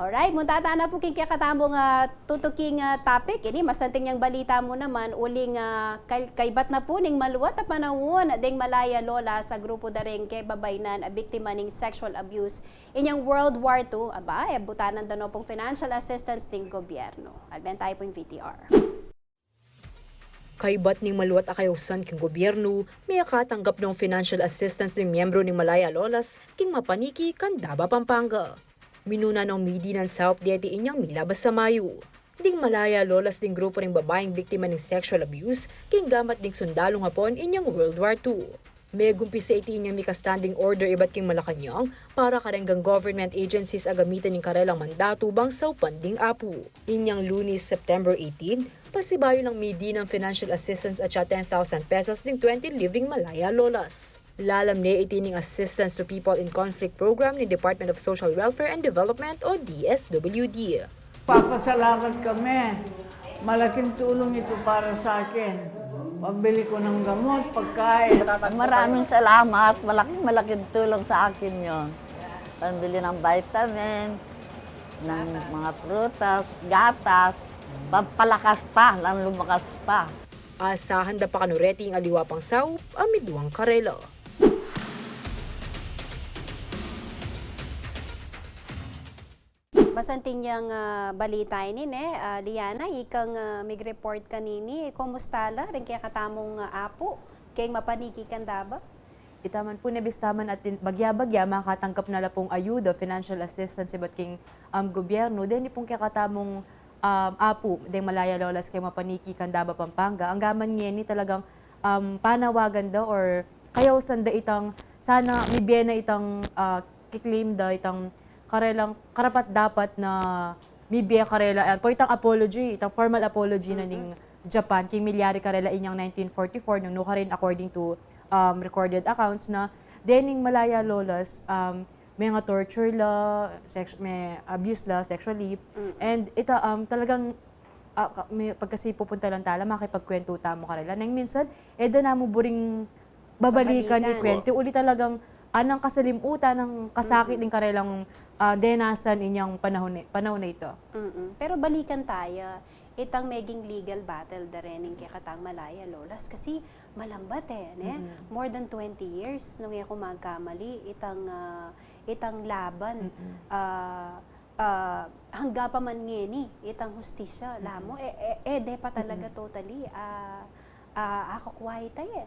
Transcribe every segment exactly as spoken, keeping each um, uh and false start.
Alright, munta tana pu king kekatamung, ah, tutuking, ah, topic. Ini masanting yang balita mu naman, uling, ah, kay-, kaybat na pu ning maluat a panaun deng Malaya Lolas a grupu da ring kebabaynan a biktima ning sexual abuse inyang World War Two. Aba, e, butanan da no pung financial assistance ding gobyerno. Adben tayu pung V T R. Kaybat ning maluat a kayausan king gobyernu, mekatanggap nong financial assistance ding miyembru ning Malaya Lolas king mapaniki Candaba, Pampanga. Minuna nong midinan saup deti inyang milabas a Mayu. Ding Malaya Lolas ding grupu ning babaing biktima ning sexual abuse king gamat ding sundalung Hapon inyang World War Two. Megumpisa iti inyang mika standing order ibat king Malacañang para kareng government agencies a gamitan ing karelang mandatu bang saupan ding apu. Inyang Lunis, September eighteen, pasibayu nang midinan financial assistance atsa ten thousand pesos ding twenty living Malaya Lolas. Lalam ne iti ning Assistance to People in Conflict Program ning Department of Social Welfare and Development o D S W D. Papasalamat kami. Malaking tulong ito para sa akin. Pambili ko ng gamot, pagkain. Maraming salamat. Malaking, malaking tulong sa akin yon. Pambili ng vitamin, ng mga prutas, gatas, pampalakas pa, lang lumakas pa. Asahan da pa kanu reti ing aliwa pang saup a miduang karela. Masanting yang, ah, balita ini, ne, ah, Liana, ikang, ah, mig-report kanini, kumusta la ring kekatamung, ah, apu keng mapaniki Candaba? Ita man pu, nebis ta man atin bagya-bagya, makatangkap na la pung ayuda, financial assistance ibat king, um, gobyernu, deni pung kekatamung, um, apu deng Malaya Lolas keng mapaniki Candaba, Pampanga. Anggaman ngeni talagang, um, panawagan da or kayausan da itang sana mibie na itang, ah, kiklaim da itang karelang karapat-dapat na mibie karela, ah, pu itang apology, itang formal apology na ning Japan king milyari karela inyang nineteen forty-four, nung nukarin, according to, um, recorded accounts, na dening Malaya Lolas, um, me nga torture la, sex-, me abuse la sexually, and ita, um, talagang, ah, ka-, me, pagkasi pupunta lang tala, makipagkwentu tamu karela. Neng minsan, e da namu buring babalikan, babalikan. Ikwenti uli talagang anang kasalimutan, anang kasakit ding karelang, ah, denasan inyang panahon, panahon na ito. Mm-mm. Pero balikan taya itang meging legal battle da rin ing kekatang Malaya Lolas kasi malambat e, ne? Mm-mm. More than twenty years, nung e ku magkamali, itang, ah, itang laban, ah, ah, angga pa man ngeni itang hustisya, lamu, e, e, e de pa talaga totally, ah, ah, akukwaita e.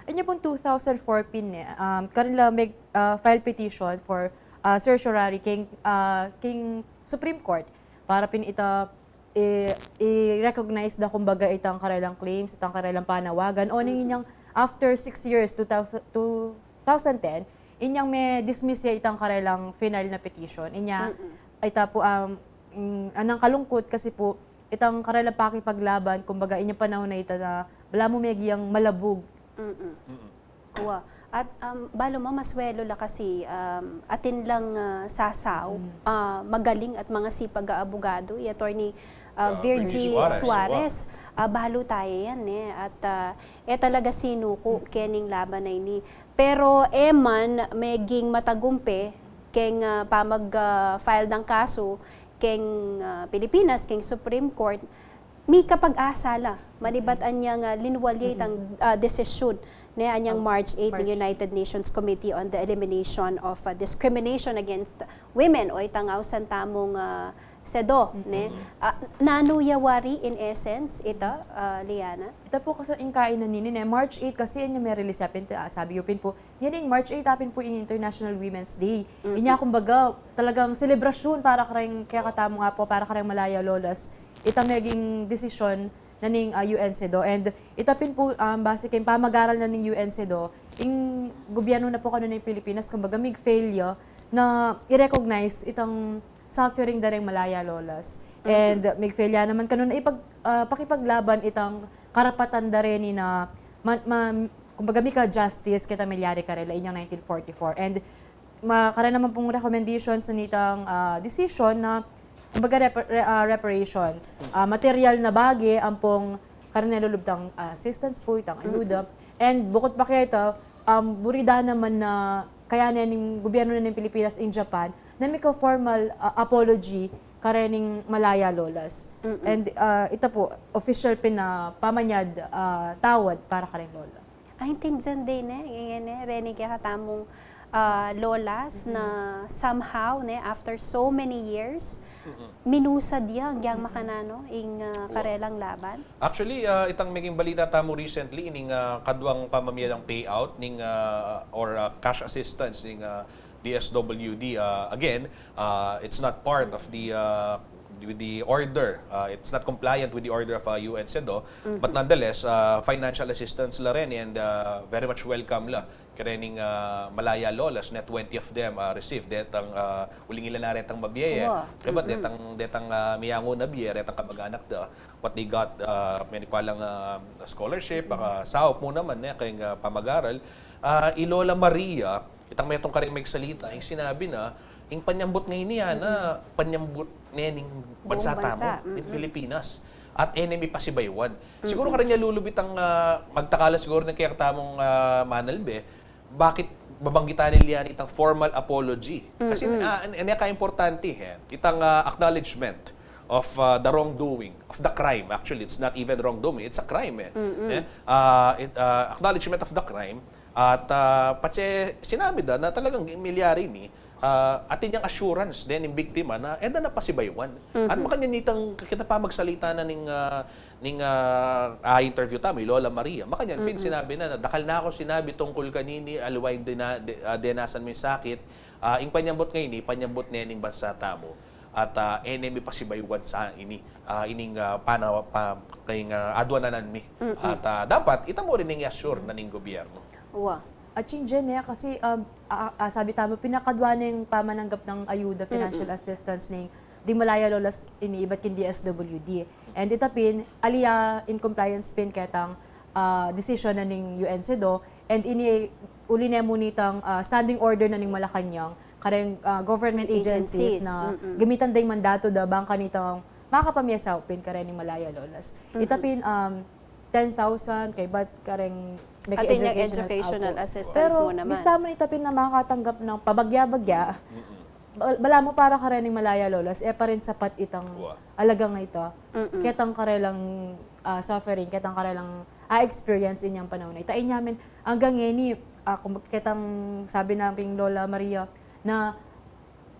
Inya pung two thousand four pin ne, um, karela meg, ah, file petition for, ah, certiorari king, ah, king Supreme Court para pin ita i, i-recognize da, kumbaga, itang karelang claims, itang karelang panawagan. O, ning inyang after six years, two thousand, two thousand ten, inyang me-dismiss ya itang karelang final na petition. Inya, ita pu, um, mm, anang kalungkut kasi pu, itang karelang pakipaglaban, kumbaga, inyang panahon na ita na balamu megiang malabug. Mm-mm. Wa. At, um, balu mu, masuelu la kasi, um, atin lang, ah, sasaup, ah, magaling at mangasipag a abogado, i Attorney, ah, Virgie Suarez. Ah, balu taya yan, e. At, ah, e talaga sinuku kening laban a ini. Pero e man meging matagumpe keng, ah, pamag, ah, file dang kasu keng, ah, Pilipinas, keng Supreme Court, mikapag-asa la, manibat anyang, ah, linual ya itang, ah, desisyon, ne, anyang March eight ning United Nations Committee on the Elimination of, ah, Discrimination Against Women, o itang ausan tamung, ah, CEDAW, ne? Ah, nanu ya wari in essence ita, ah, Liana? Ita pu kasi ing kainan nini, ne, March eight kasi inyang me-release ya pin, ah, sabi yu pin pu, ngeni ing March eight, apin pu ing International Women's Day. Inya, kumbaga, talagang selebrasyon para kareng, kekatamung apu, para kareng Malaya Lolas. Ita meging desisyon na ning, ah, U N CEDAW. And ita pin pu, um, base keng pamag-aral na ning U N CEDAW, ing gobyernu na pu kanu ning Pilipinas, kumbaga, mig-fail ya na i-recognize itang suffering da reng Malaya Lolas. And mig-fail ya naman kanu na ipag-, ah, pakipaglaban itang karapatan da reni na ma-, ma-, kumbaga, mika-justice keta milyari karela inyang nineteen forty-four. And ma-, karela naman pung recommendations na nitang, ah, decision na, kumbaga, rep-, re-, ah, reparation, ah, material na bage ampong karela lulubtang, ah, assistance pu, itang ayuda. And bukut pa keta, um, buri da naman na kaya na ning gobyernu na ning Pilipinas ing Japan na mika formal, ah, apology karening Malaya Lolas. Mm-mm. And, ah, ita pu, official pin a pamanyad, ah, tawad para kareng lola. Aintindian de ne, ing, ne, reni kekatamung, ah, lolas na somehow, ne, after so many years, minusad ya, agyang makananu, ing, ah, karelang laban. Actually, ah, itang meging balita tamu recently, ining, ah, kaduang pamamie lang payout, ning, ah, or, ah, cash assistance, ning, ah, D S W D, ah, again, ah, it's not part of the, ah, with the order. Ah, it's not compliant with the order of, ah, U N CEDAW. But nonetheless, ah, financial assistance la rin and, ah, very much welcome la. Karening, ah, Malaya Lolas, na twenty of them, ah, received. Detang, ah, uling ila na retang mabie, eh. Wa. Diba, detang, detang, ah, miyangu na bie, retang kamag-anak da. What they got, ah, meni pa lang, ah, scholarship, baka saup mu naman, eh, keng, ah, pamag-aral. Ah, i Lola Maria, itang metung karing megsalita, ing sinabi na, ing panyambut ngeni, ana, panyambut ne ning bansa tamu, ning Pilipinas. At e ne mipasibaywan. Siguro karin ya lulubitang, ah, magtakala siguro ning kekatamung, ah, manalbe, bakit babanggitan nila yan itang formal apology? Kasi, ah, an-, anya ka importante, eh, itang, ah, acknowledgement of, ah, the wrongdoing, of the crime. Actually, it's not even wrongdoing, it's a crime, eh. Eh, ah, it, ah, acknowledgement of the crime, at, ah, patse sinabi da na talagang milyari ini, ah, atin yang assurance den ning biktima na e da na pasibaywan. At makanyan itang kita pa magsalita na ning, ah, ning, ah, ah, interview tamu, i Lola Maria. Makanyan pin sinabi na, na, "Dakal na kung sinabi tungkul kanini, aliwa ing dina-, de-, ah, denasan mu ing sakit, ah, ing panyambut ngeni, panyambut ne ning bansa tamu. At, ah, e ne mipasibaywan sa ini, ah, ining, ah, pana-, pa-, keng, ah, adwananan mi." At, ah, dapat, ita mu rin ing i-assure na ning gobyerno. Wa. At ing dyan, eh, kasi, um, ah, ah, sabi tamu, pinakadwa neng pamananggap nang ayuda, financial assistance ning, ding Malaya Lolas ini ibat king D S W D. And ita pin, ali ya in compliance pin ketang, ah, desisyon na ning U N CEDAW, and ini uli ne mu nitang, ah, standing order na ning Malacañang, kareng, ah, government agencies na gamitan da ing mandatu da bang kanitang makapamie saup pin karening Malaya Lolas. Ita pin, um, ten thousand, kaybat kareng meki educational assistance mu naman. Pero bisa man ita pin na makatanggap nang pabagya-bagya, bal-, balamu para karening Malaya Lolas, e pa rin sapat itang alagang ita. Ketang karelang, ah, suffering, ketang karelang, ah, experience inyang panahun na ita. Inya min, anggang ngeni, ah, kum-, ketang sabi na pin Lola Maria, na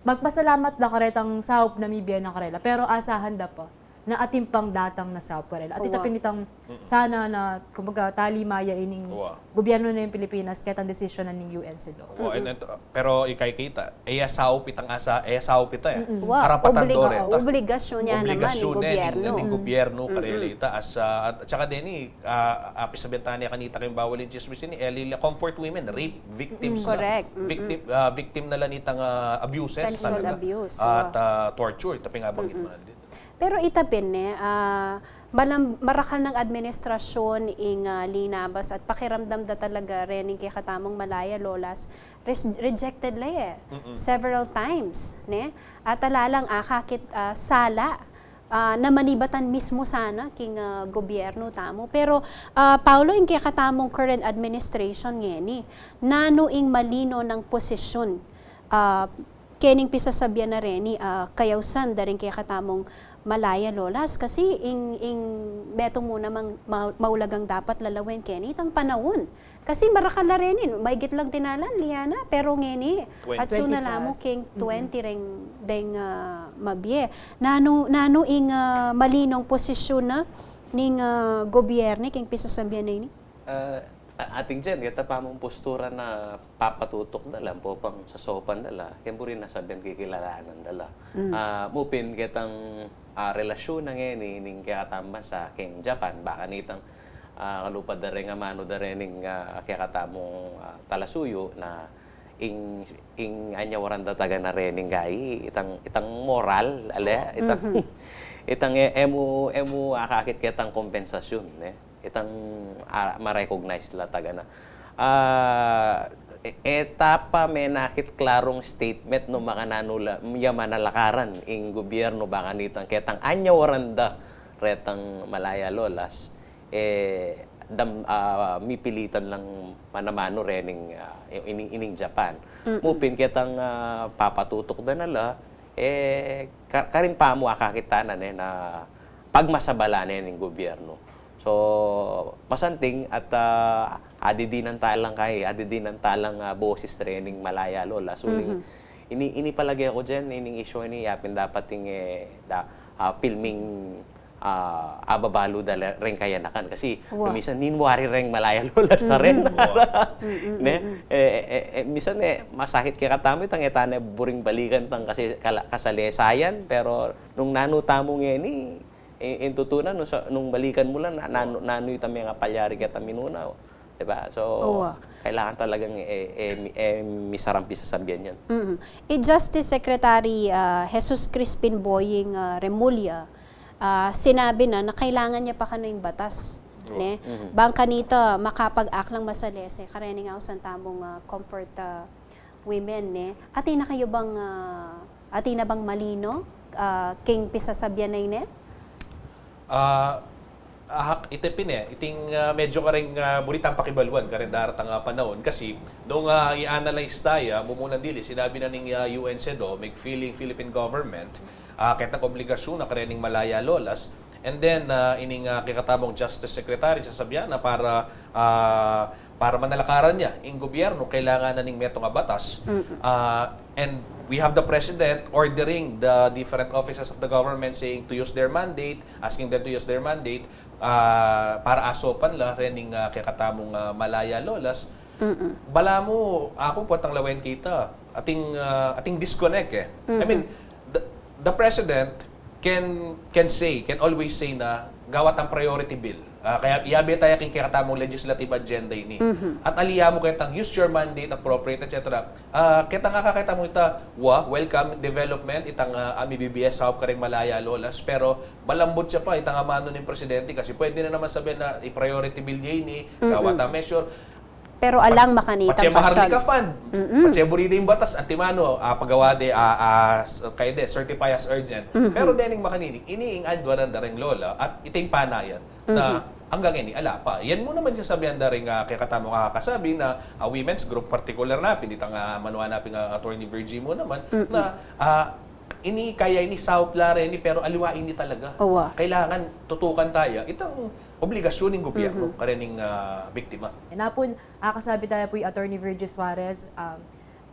magpasalamat da karetang saup na mibie na karela, pero asahan da pa na atin pang datang na saup karela. At ita pin itang sana na, kumbaga, talima ya ining gobyerno na ning Pilipinas, ketang desisyon na ning U N CEDAW. Wa, and, and, uh, pero ikay kita, e ya saup itang asa, e ya saup ita, eh. Karapatan do reta. Obligasyon ya naman ning gobyerno. Obligasyon ne ning gobyerno karela ita, as, uh, at, at saka deni, ah, apisabian ta ne kanita keng bawal ing tsismis ini, e, lila comfort women, rape victims na. Correct. Victim, ah, victim na la nitang, ah, abuses talaga. Sexual abuse, at, ah, torture, ita pin ing abanggit mu na dito. Pero ita pin, ne, ah, malam-, marakal nang administrasyon ing, ah, linabas at pakiramdam da talaga rening kekatamung Malaya Lolas, res-, rejected la, eh. Several times, ne? At ala lang akakit, ah, sala ah, na manibatan mismu sana king, ah, gobyerno tamu. Pero, ah, Paolo, ing kekatamung current administration ngeni, nanu ing malino nang posisyon, ah, kening pisasabian na reni, ah, kayausan da ring kekatamung Malaya Lolas? Kasi ing, ing metung mu namang ma-, maulagang dapat lalawen keni itang panaun. Kasi marakal la reni, maigit lang dinalan, Liana, pero ngeni, atsu na la mu king twenty reng deng, ah, mabie. Nanu, nanu ing, ah, malinong posisyon na ning, ah, gobyerno king pisasabian na ini? Ah, a-, ating dyan, keta pamung postura na papatutuk da la, ampong sasopan da la, keng buri na sabian kikilalanan da la. Ah, mu pin ketang, ah, relasyon na ngeni ning kekatamung bansa keng Japan, baka nitang ah, kalupa da reng amanu da rening, ah, kekatamung, ah, talasuyu na ing, ing anyawaran da taga na rening gayi, itang, itang moral, ale, itang, itang e-, e mu, e mu akakit ketang kompensasyon, ne? Itang, ah, ma-recognize la taga na. Ah, e-, eta pa menakit klarung statement no makananu la, ya manalakaran ing gobyerno baka nitang ketang anyawaran da retang Malaya Lolas, eh, dam, ah, mipilitan lang manamanu rening, ah, ining, ining Japan. Mm-mm. Mu pin ketang, ah, papatutuk da na la, eh, ka-, karin pamu akakit ta na ne, na pagmasabala ne ning gobyerno. So, masanting at, ah, adidinan ta lang kay, adidinan ta lang, ah, bosis rening Malaya Lolas, uling, mhm, ini, ini palage ku diyan, ining isyu ini, yapin dapat ing, eh, da-, ah, pilming, ah, ababalu da le-, reng kayanakan. Kasi, wa, minsan, nin wari reng Malaya Lolas sa ren. Mhm. Wa. Mm-mm, ne? Mm-mm. Eh, eh, eh, minsan, eh, masakit kekatamu itang e ta ne buring balikan tang kasi kala-, kasalesayan, pero nung nanu tamu ngeni, i-, ing tutu na, nung sa-, nung balikan mu la, na-, nanu, nanu itang mengapalyari keta minuna, di ba? So, wa, kailangan talagang, eh, eh, mi-, eh, misarampi sasabian yan. Mm. I Justice Secretary, ah, Jesus Crispin Boying, ah, Remulla, ah, sinabi na, na kailangan ne pa kanu ing batas, wa, ne? Mhm. Bang kanita, makapag-aklang masalese, kareni nga ausan tamung, ah, comfort, ah, women, ne? Atin na kayu bang, ah, atin na bang malino, ah, king pisasabian na ini? Ah, ah, ite pin e, iting, ah, medyo kareng, ah, buri tang pakibaluan, kareng daratang, ah, panaun. Kasi, nung, ah, i-analyze taya, mumunang dili, sinabi na ning, ah, U N CEDAW, MIG-Philippine, Philippine government, ah, ketang obligasyun na karening Malaya Lolas, and then, ah, ining, ah, kekatamung Justice Secretary, sasabian na para, ah, para manalakaran ya ing gobyerno, kailangan na ning metung a batas. Mm-mm. Ah, and we have the president ordering the different offices of the government saying to use their mandate, asking them to use their mandate, ah, para asopan la rening, ah, kekatamung, ah, Malaya Lolas. Mm-mm. Balamu, aku pota lawen kita, ating, ah, ating disconnect e. I, mhm, mean, the, the president can, can say, can always say na gawa tang priority bill. Ah, kaya iyabe taya king kekatamung legislative agenda ini. Mhm. At ali ya mu ketang use your mandate, appropriate, et cetera. Ah, ketang akakit tamu ita, wa, welcome development, itang, ah, M B B S saup kareng Malaya Lolas, pero malambut ya pa itang amanu ning presidente kasi pwede na naman sabian na i-priority bill ya ini, mhm, gawa tang measure. Pero alang makanita patse mahar pasyal. Ni ka fund. Mm-mm. Patse buri ding batas, antimanu, ah, pagawa de, ah, ah, s-, kaya de, certify as urgent. Mm-hmm. Pero dening makanini, ini ing adwanan da reng lola at ita ing panayan na, mm-hmm, anggang ini, ala pa. Yan mu naman sasabian da reng, ah, kekatamung kakasabi na, ah, women's group, particular na pin, itang, ah, manwa na pin, ah, Attorney Virgie mu naman, mm-mm, na, ah, ini kaya ini saup la reni, pero aliwa ini talaga. Owa. Kailangan tutukan taya itang obligasyun ning gobyerno, mhm, karening, ah, biktima. Napun, ah, kasabi taya pu i Attorney Virgie Suarez, um,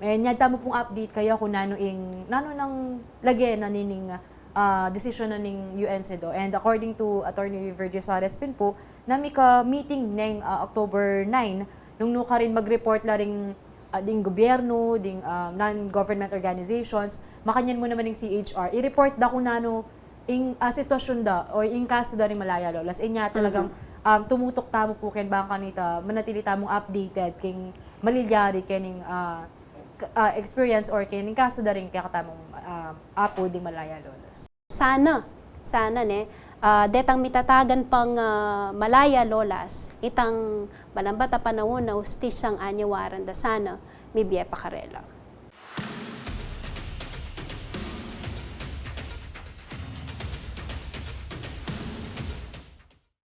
e, nyad tamu pung update kaya kung nanu ing, nanu nang lage na nining, ah, desisyon na ning U N CEDAW. And according to Attorney Virgie Suarez pin pu, na mika-meeting neng, ah, October nine, nung nukarin mag-report la ring, ah, ding gobyerno, ding, ah, non-government organizations, makanyan mu naman ning C H R. I-report da kung nanu ing, ah, sitwasyun da o ing kasu da ring Malaya Lolas. Inya talagang, mhm, um, tumutuk tamu pu ken bang kanita manatili tamung updated king malilyari kening, ah, k-, ah, experience or kening kasu da ring kekatamung, ah, apu ding Malaya Lolas. Sana, sana ne, ah, detang mitatagan pang, ah, Malaya Lolas, itang malambat a panaun na ustisyang anyawaran da sana, mibie pa karela.